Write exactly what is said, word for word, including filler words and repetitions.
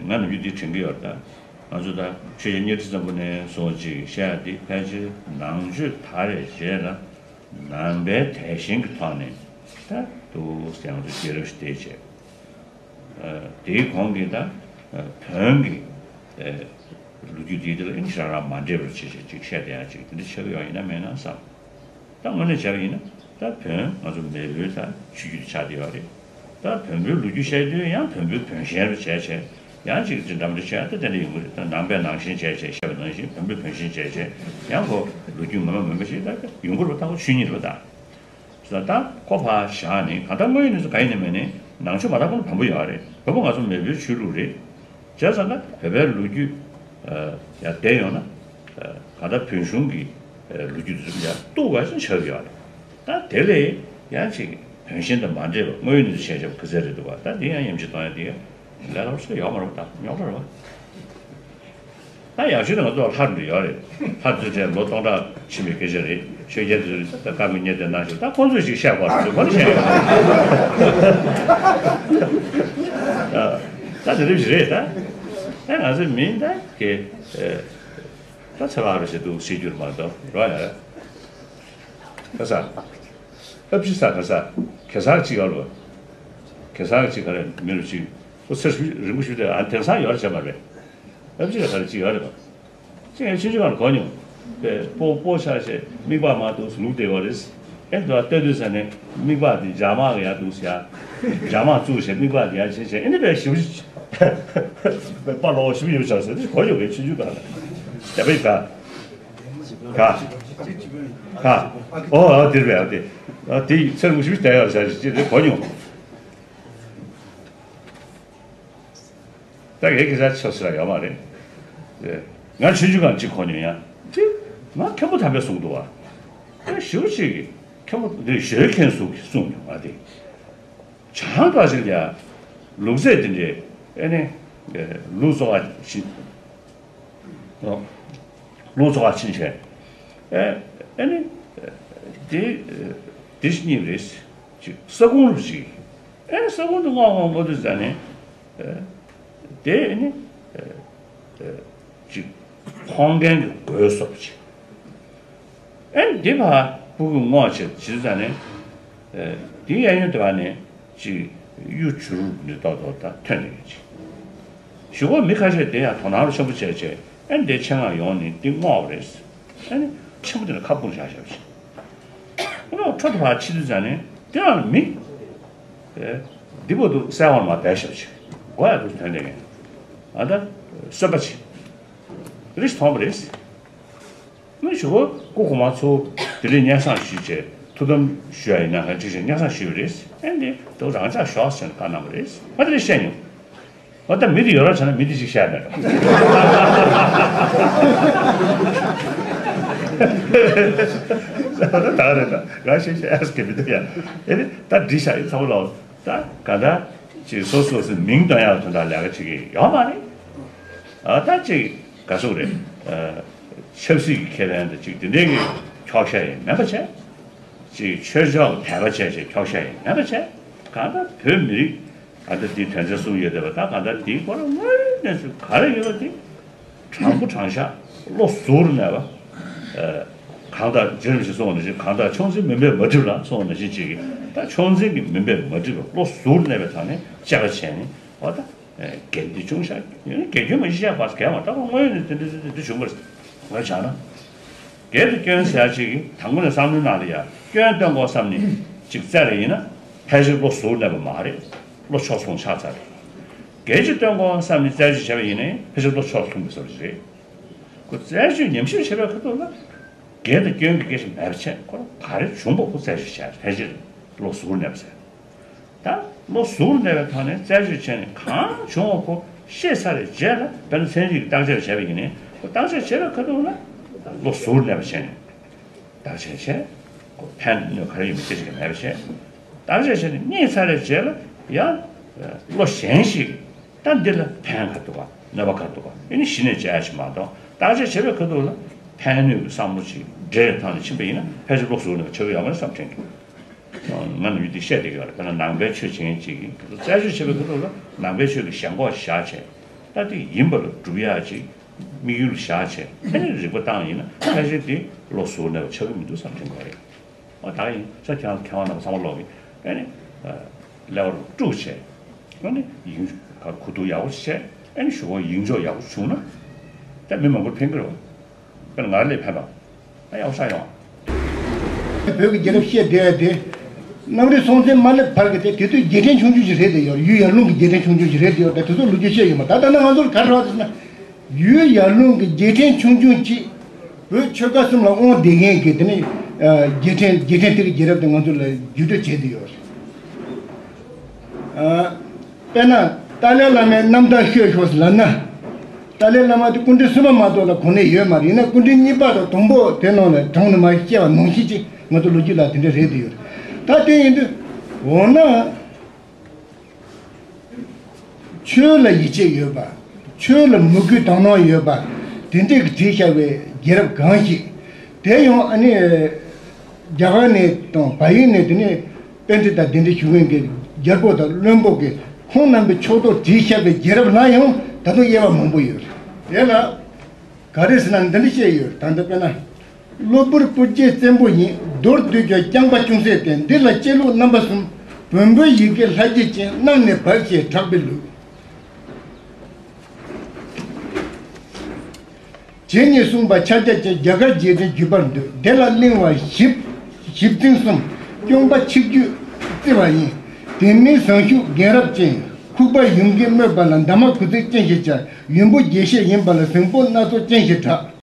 ང་ནམ་རྒྱུན་འདི་དྲན་གྱི་ཡོད་རེད་ད། ང་ཚོ་ད་ཆོས་རྒྱལ་གཉའ་ཁྲི་བཙན་པོ་ནས་བཟུང་ཅིག་བཤད་ཡ་འདི་ཕལ་ཆེར་ནང་ཆོས་དར་བའི་རྗེས་ལ་ནང་པའི་དད་ཞེན་གྱི་ཐོག་ནས་ད་འདུག་སེ་ང་ཚོ་རྒྱལ་རབས་ཤིག་བལྟས་བྱས། ཨ། དེའི་གོང་གི་ད་ཨ་བོན་གྱི་ཨ་ལོ་རྒྱུས་འདི་དེ་ལ་ཨིན་ཞེ་དྲག་མ་འདྲེས་པར་བྱས་བྱས་ཅིག་བཤད་བསྡད་ཡ་ཅིག་དེ་འདྲ་ཆགས་ཀྱི་ཡོད་ཡིན་ན་མེད་ན་བསམ། ད་དངོས་གནས་བྱས་པ་ཡིན་ན་ད་བོན་ང་ཚོ་མེས་པོའི་ད་ཆོས་བརྒྱུད་དུ་ཆགས་བསྡད་ཡོད་རེད། ད་བོན་པོའི་ལོ་རྒྱུས་བཤད་དུས་ཡང་བོན་པོའི་བོན་གཤེན་རུ་བྱས་བྱས། ཡང་ཅིག་ཅིག་འདྲ་མི་འདྲ་བྱས་ད་དེ་འདྲ་ཡོང་གི་རེད། ད་ནང་པའི་ནང་བཞིན་བྱས་བྱས་བཤད་པ་ནང་བཞིན་བོན་པོའི་བོན་གཤེན་བྱས་བྱས་ཡང་ཁོ་ལོ་རྒྱུས་ངོ་མ་ངོ་མ་ཞིག་ད་ཡོང་གི་རེད་པ། ད་ཁོ་ཆོས་ཉིད་རེད་པ་ད། ད་ཁོ་ཕར་བཞག་ནས་གང་ལྟར་དངོས་ཡོད་གནས་ཚུལ་གང་ཡིན་ནའི་མིན་ནའི་ནང་ཆོས་མ་དར་གོང་ལ་བོན་པོ་ཡོད་རེད། བོན་པོ་ང་ཚོ་མེས་པོའི་ཆོས་ལུགས་རེད། བྱས་ཙང་ད་བོད་པའི་ལོ་རྒྱུས་ཨ་ཡར་བསྡད་ཡོང་ན་ཨ་གང་ལྟར་བོན་གཞུང་གི་ཨ་ལོ་རྒྱུས་དེ་ཚོ་ཡར་གཏུག་པ་ཞིག་ཆགས་ཀྱི་ཡོད་རེད། ད་དེ་ལས་ཡང་ཅིག་བོན་གཤེན་དང་མ་འདྲེས་པ་དངོས་ཡོད་གནས་ཚུལ་བཤད་བྱ་བ་ག་ཚད་རེད་འདུག་ག་ད་དེ་ཡང་ཡ་མཚན་གཏོང་ཡ་དེ་ལས་སླ་པོ་ཞིག་ཡོད་མ་རེད་པ། ད་རྙོག་དྲ་རེད་པ། ད་ཡག་ཤོས་དེ་ང་ཚོ་ལྷ་འདྲ་ཡོད་རེད། ལྷ་དེ་ཚོའི་གྲས་ལོ་སྟོང་ཕྲག་ཕྱིན་པའི་སྐད་ཆ་རེད། ཆོས་རྒྱལ་དེ་ཚོ་ད་བཀའ་མོལ་ཉན་བསྡད་གནང་ཞིག་ད་ཁོང་ཚོས་ཞིག་བཤད་དགོས་རེད། ཁོ་ནི་བཤད་ཡོད་རེད། ད་དེ་འདྲ་ཞིག་རེད་ད། ད་ང་ཚོ་མིན་ད་གི་ད་ཚེ་བ་རུ་ཞིག་འདུག་ཤེས་རྒྱུར་མ་གཏོགས་རོགས་ཡ། ཁ་ས། ཨ་ཕྱི་ས་ཁ་ས། གེ་སར་གཅིག་ཡོད་ལོ། གེ་སར་གཅིག་ག་རེ་མི་རུ་གཅིག་ཁོ་ཚེ་རིང་པོ་ཞིག་དེ་ཨ་དེང་སང་ཡོད་རེད་བྱས་པ་རེད། ཨ་ཕྱི་ལ་ག་རེ་གཅིག་ཡོད་རེད་པ། ཅི་ཡང་ཆུང་ཆུང་སྒང་ལ་གོ་མྱོང་། པས་སྤོ་སྤོ་ཆགས་བྱས་མིག་པགས་མ་འདུག་ལུག་བསྡད་ཡོད་རེད། ཨེ་འདུག་ལྟ་དུས་ས་ནས་མིག་པགས་དེ་འཇག་མ་གི་ཡ་འདུག་ཟེར་ཡ། འཇག་མ་བཙུགས་བྱས་མིག་པགས་དེ་ཡ་བྱས་བྱས་ཨེ་ནི་པས་ཞིབ་པ་ལོག་ཞིབ་ཡོད་ཆགས་ཟེར་དེ་གོ་ཡོད་པས་ཆུང་ཆུང་སྒང་ལ། དེ་པས་ག་ག་ག་ཨོ་ཨོ་དེ་རེད་པས། ཨོ་དེ་ཨོ་དེ་ཚེ་རིང་པོ་ཞིག་བསྡད་ཡོད་རེད་ཟེར་ཅི་རེད་གོ་མྱོང་། ད་ངས་སྐད་ཆ་ཆ་ཟེར་ཡ་ཡོད་མ་རེད། ཨེ། ང་ཆུང་ཆུང་སྒང་གཅིག་གོ་མྱོང་ཡ། དེ་ང་མཁན་པོ་དམ་པས་གསུངས་འདུག་བ། ཨེ་ཞེ་པོ་ཅིག་གིས་མཁན་པོ་འདི་ཞོལ་མཁན་ཟེར་གསུངས་མྱོང་བ་དེ། བྱང་བ་ཞིག་ཡ། ལུག་རྫས་དེ་འདྲའི་ཨེ་ནི་ཨེ་ལུག་བཙོ་བ་ཞིག་ཨོ། ལུག་བཙོ་བ་ཕྱིན་བྱས། ཨེ་ཨེ་ནི་དེ་དེ་ཞིག་རྙེད་པ་རེད། ཅིག་ས་ཁུང་རུ་ཅིག་ཨེ་ས་ཁུང་དུ་སྔོག་སྔོག་སྔོག་དུས་ཙ་ནས། ཨེ་དེ་ཨེ་ནི་ཨེ་ཨེ་ཅིག་ཕོང་རྒན་གྱི་གོས་སོགས་ཅིག་ཨེ་འདི་ཕར་སྤུ་གུས་སྔོག་བྱས་ཇི་ཙ་ནས། ཨེ་འདི་གཡས་གཡོན་དེ་བ་ནས་ཅིག་གཡུ་བྱུ་རུ་འདི་ཏོག་ཏོག་ད་ཐོན་ནས་ཡོད་ཅིག་གཞུག་གུ་མི་ཁ་ཤས་དེ་ཡང་དོ་སྣང་རུ་ཆེན་པོ་བྱས་བྱས་ཨེ་འདི་ཆེད་མངགས་ཡོང་ནས་འདི་སྔོག་པ་རེད། ཨེ་ནི་ཆེན་པོ་དེ་ལ་ཁ་སྤུངས་བཞག་བཞག་ཅིག་ཨེ་ནི་འཕྲོ་དེ་ཕར་ཕྱིན་དུས་ཙ་ནས་དེ་ཡང་མི། ཨེ་འདི་པོ་འདུག་གསལ་བར་མ་བསྡད་བཞག་ཅིག་མགོ་ཡང་འདུག་ཐོན་ནས་ཡོང་། ཨ་ད་གསོན་པ་ཅིག་རིས་མཐོང་པ་རེད། ནི་ཞུ་གོ་སྐུ་གོང་མ་ཚོ་དེ་རིང་སྙན་སེང་ཞུས་བྱས་ཐུགས་དམ་ཞུ་ཡ་ཡིན་ན་ག་ཅིག་བྱས་སྙན་སེང་ཞུས་པ་རེད། ཨེ་འདི་དུ་རང་ཅག་ཞོགས་ཟེར་ནས་བཀའ་གནང་བ་རེད། ང་དེ་རིང་བཤད་མྱོང་། ང་ད་མི་དེ་ཡོད་ར་བྱས་ན་མི་དེ་ཅིག་བཤད་མེད་ར། ད་རེད་ད་ང་ཤེས་ཤེས་ཨེ་སི་ཀེ་མི་འདུག་ཡ། ཨེ་ནི་ད་འདྲི་བྱ་ཡི་ཚ་བོ་ལ་ད་ག་ད་ཅིག་སོ་སོ་སོའི་མིང་འདོན་ཡག་དོན་དག་ལས་ཀ་བྱེད་ཀྱི་ཡོད་མ་རེད། ཨ་ད་ཅིག་ག་ཟུག་རེད། ཨ་ཆབ་སྲིད་ཀྱི་ཁེ་ཕན་དང་ཅིག་དེ་འདྲའི་གི་འཁྱོག་བཤད་ཡང་མེད་པ་བྱས། ཅིག་ཆོས་ཕྱོགས་དད་པ་བྱས་བྱས་འཁྱོག་བཤད་ཡང་མེད་པ་བྱས། གང་ལྟར་བོད་མི་རིགས་གང་ལྟར་འདི་དོན་ཚན་གསུམ་ཡོད་བསྡད་པ་ད་གང་ལྟར་འདིའི་སྐོར་དངོས་གནས་སུ་ག་རེ་ཡོད་པ་འདི་དྲང་པོ་དྲང་བཞག་བློ་གཟུ་བོར་གནས་པ། ཨ་གང་ལྟར་རྗེ་རིན་པོ་ཆེས་གསུངས་པ་ནང་བཞིན་གང་ལྟར་ཕྱོགས་འཛིན་མུན་པས་མ་བསྒྲིབས་ལ་གསུངས་པ་ནང་བཞིན་ཅིག་གིས་ད་ཕྱོགས་འཛིན་གྱི་མུན་པས་མ་བསྒྲིབས་པ་བློ་གཟུ་བོར་གནས་པའི་ཐོག་ནས་དཔྱད་པ་བྱས་ནས་འོ་ད། དགེ་འདུན་ཆུང་བཤད་ཡོད་ན་དགེ་སྐྱོན་མ་གཞི་བཤད་པ་གལ་མ་ད་ཁོ་དངོས་ཡོད་ནས་དེ་འདྲ་དེ་འདྲ་བྱུང་བ་རེད། ང་བྱས་ན། དགེ་དང་སྐྱོན་ཟེར་ཡ་ཅིག་གིས་དང་པོ་ནས་བསམ་བློའི་ནང་ལ་ཡ་སྐྱོན་སྟོན་དགོས་བསམ་ནས་ཅིག་བཙལ་རེ་ཡིན་ན་ཕལ་ཆེར་བློ་གཟུར་གནས་པ་མ་རེད། བློ་ཕྱོགས་ལྷུང་ཆགས་ཚར་རེད། དགེ་ཆོས་སྟོན་དགོས་བསམ་ནས་རྩད་གཅོད་བྱས་པ་ཡིན་ནའི་ཕལ་ཆེར་བློ་ཕྱོགས་ལྷུང་གི་བཟོ་འདྲ་ཞིག་རེད། ཁོ་རྩད་གཅོད་ཉམས་ཞིབ་བྱེད་པའི་ཁ་ཐུག་ལ་དགེ་དང་སྐྱོན་གྱི་སྐད་ཆ་མེད་པ་བྱས་ཁོ་རང་ག་རེ་བྱུང་བ་ཁོ་རྩད་གཅོད་བྱས་ཕལ་ཆེར་བློ་གཟུར་གནས་པ་ཟེར། ད་བློ་གཟུར་གནས་པའི་ཐོག་ནས་རྩད་གཅོད་བྱས་ནས་གང་བྱུང་བ་ཁོ་ཤེས་ཚར་བའི་རྗེས་ལ་དཔེར་ན་ཚན་རིག་གི་བརྟག་དཔྱད་བྱས་པ་ཡིན་ནའི་ཁོ་བརྟག་དཔྱད་བྱས་པའི་ཁ་ཐུག་ལ་བློ་གཟུར་གནས་པ་བྱས་ནས་བརྟག་དཔྱད་བྱས། ཁོ་ཕན་གནོད་ག་རེ་ཡོད་མེད་སྐད་ཆ་གང་མེད་པ་བྱས། བརྟག་དཔྱད་བྱས་ནས་རྙེད་ཚར་བའི་རྗེས་ལ་ཡང་བློ་གཞན་ཞིག་ད་འདི་ལ་ཕན་ག་འདུག་ག་གནོད་པ་ག་འདུག་ག་ཨེ་ནི་གཞི་ནས་བྱས་ཡ་ཞིག་མ་གཏོགས་བརྟག་དཔྱད་བྱས་པའི་ཁ་ཐུག་ལ་ཕན་གནོད་ཀྱི་བསམ་བློ་ཅིག་འདྲེས་ཐང་ནས་ཕྱིན་པ་ཡིན་ན་ཕལ་ཆེར་བློ་གཟུར་ནས་ཆགས་ཀྱི་ཡོད་མ་རེད་བསམ་དྲན་གྱི། ང་ནམ་རྒྱུན་འདི་བཤད་བསྡད་ཀྱི་ཡོད་རེད། དཔེར་ན་ནང་པའི་ཆོས་བྱེད་མཁན་ཅིག་གིས་རྩད་གཅོད་བྱེད་པའི་ཁ་ཐུག་ལ་ནང་པའི་ཆོས་ཀྱི་ཞེན་ཁོག་བཞག་བྱས། ད་དེ་ཡིན་པ་ལ་སྒྲུབ་ཡག་ཅིག་དམིགས་ཡུལ་བཞག་བྱས་ཨ་ནི་རིག་པ་བཏང་ཡིན་ན་ཕལ་ཆེར་དེ་བློ་གཟུ་བོར་གནས་པ་ཆགས་ཀྱི་མི་འདུག་བསམ་དྲན་གྱི་ཡོད་རེད། ཨ་ད་ཡིན་ས་ཁྱེད་རང་མཁས་དབང་རྣམ་པ་ཚང་མ་ལོག་གི་ཨ་ནི་ཀླད་པ་དཀྲུགས་བྱས་ཨ་ནི་ཡིན་ག་གོ་བསྡུར་ཡག་པོ་བྱས་ཨ་ནི་ཞུ་སྒོ་ཡིན་འཇོག་ཡག་པོ་བྱུང་ན་ད་མི་མང་པོར་ཕན་གྱི་རེད་བ། དཔེར་ན་ང་ལ་ཕན་པ་ད་ཡག་པོ་ཆགས་ཡོང་། བོད་ཀྱི་རྒྱལ་རབས་བཤད་བསྡད་ཡ་དེ། གནམ་རི་སྲོང་བཙན་མ་སླེབས་བར་གྱི་དེ་དེ་དུས་རྗེས་དྲན་ཆུང་ཆུང་ཞིག་རེད་དེ་ཡོད། ཡུལ་ཡར་ཀླུང་གི་རྗེས་དྲན་ཆུང་ཆུང་ཞིག་རེད་དེ་ཡོད། ད་དེ་ཚོ་ལོ་རྒྱུས་བཤད་ཡོད་མ་ད་ལྟ་ན་ང་ཚོར་ག་རེ་རེད་ཟེར་ན། ཡུལ་ཡར་ཀླུང་གི་རྗེས་དྲན་ཆུང་ཆུང་གཅིག་བོད་ཆོལ་ཁ་གསུམ་ལ་དབང་བསྡུ་མཁན་གྱི་དེ་ནི་རྗེས་དྲན་རྗེས་དྲན་དེ་གི་རྒྱལ་རབས་དེ་ང་ཚོ་ལ་བརྒྱུད་སྤྲོད་བྱས་ཏེ་ཡོད་རེད། དཔེར་ན་ཏཱ་ལའི་བླ་མའི་རྣམ་ཐར་ཤོད་ཤོག་ཟེར་ལབ་ན། ཏཱ་ལའི་བླ་མ་དེ་སྐུ་ཕྲེང་གསུམ་པ་མ་གཏོགས་ལ་གོ་གནས་ཡོད་མ་རེད། ཡིན་ན་སྐུ་ཕྲེང་གཉིས་པ་དང་དང་པོ་དེ་ནང་ལ་གྲངས་ནས་མར་བཤད་པ་ནང་བཞིན་ཅིག་ང་ཚོ་ལོ་རྒྱུས་ལ་དེ་འདྲ་རེད་དེ་ཡོད་རེད། ད་དེ་ཡིན་དུས་འོ་ན། ཆོས་ལ་ཡིད་ཆེས་ཡོད་པ། ཆོས་ལ་མོས་གུས་དག་སྣང་ཡོད་པ། དེ་འདྲས་ཀྱིས་བྲིས་བཞག་པའི་རྒྱལ་རབས་གང་ཞིག་དེ་ཡང་ཨ་ནི། རྒྱ་གར་ནས་དང་བལ་ཡུལ་ནས་དེ་ནས་པཎྜི་ཏ་གདན་འདྲེན་ཞུ་མཁན་གྱི་རྒྱལ་པོ་དང་བློན་པོ་གིས་ཁོང་རྣམ་པའི་ཕྱོགས་གཏོགས་བྲིས་བཞག་པའི་རྒྱལ་རབས་ལ་ཡང་ད་དུང་དབྱེ་བ་མང་པོ་ཡོད་རེད། དེ་ལ་ག་རེ་ཟེར་ན་འདི་འདྲ་བཤད་ཡོད། ད་ལྟ་དཔེར་ན། གློ་བུར་སྤུ་རྒྱལ་བཙན་པོ་ཡིན། མདོར་བསྡུས་ཀྱང་རྐྱང་པ་ཅུང་ཟད་བསྟན། འདི་ལ་སྐྱེ་ལུགས་རྣམ་པ་གསུམ། བོན་པོའི་ཡི་གེ་ལྷ་བརྒྱུད་ཅན། གནམ་ནས་བབས་ཞེས་གྲགས་པའི་ལུགས། བྱས་ཉེས་གསུངས་པ་ཕྱག་རྒྱ་ཅན། རྒྱ་གར་རྗེས་དྲན་བརྒྱུད་པར་འདོད། དེ་ལ་གླེང་བ་ཞིབ་ཞིབ་འཛིན་གསུམ། སྐྱོང་པ་ཆིག་བརྒྱུད་བརྩི་བ་ཡིན། དེ་མིན་བཟང་ཤུགས་རྒན་རབས་ཅན། ཁུག་པ་ཡུམ་གྱིས་སྨོད་པ་ལ། འདབ་མ་དགུ་ཚིགས་ཅན་ཞེས་བྱ། ཡུམ་བུ་དགྱེས་བཞེས་ཡིན་པ་ལ། ཟིང་པོ་སྣ་ཚོགས་ཅན་ཞེས་གྲགས།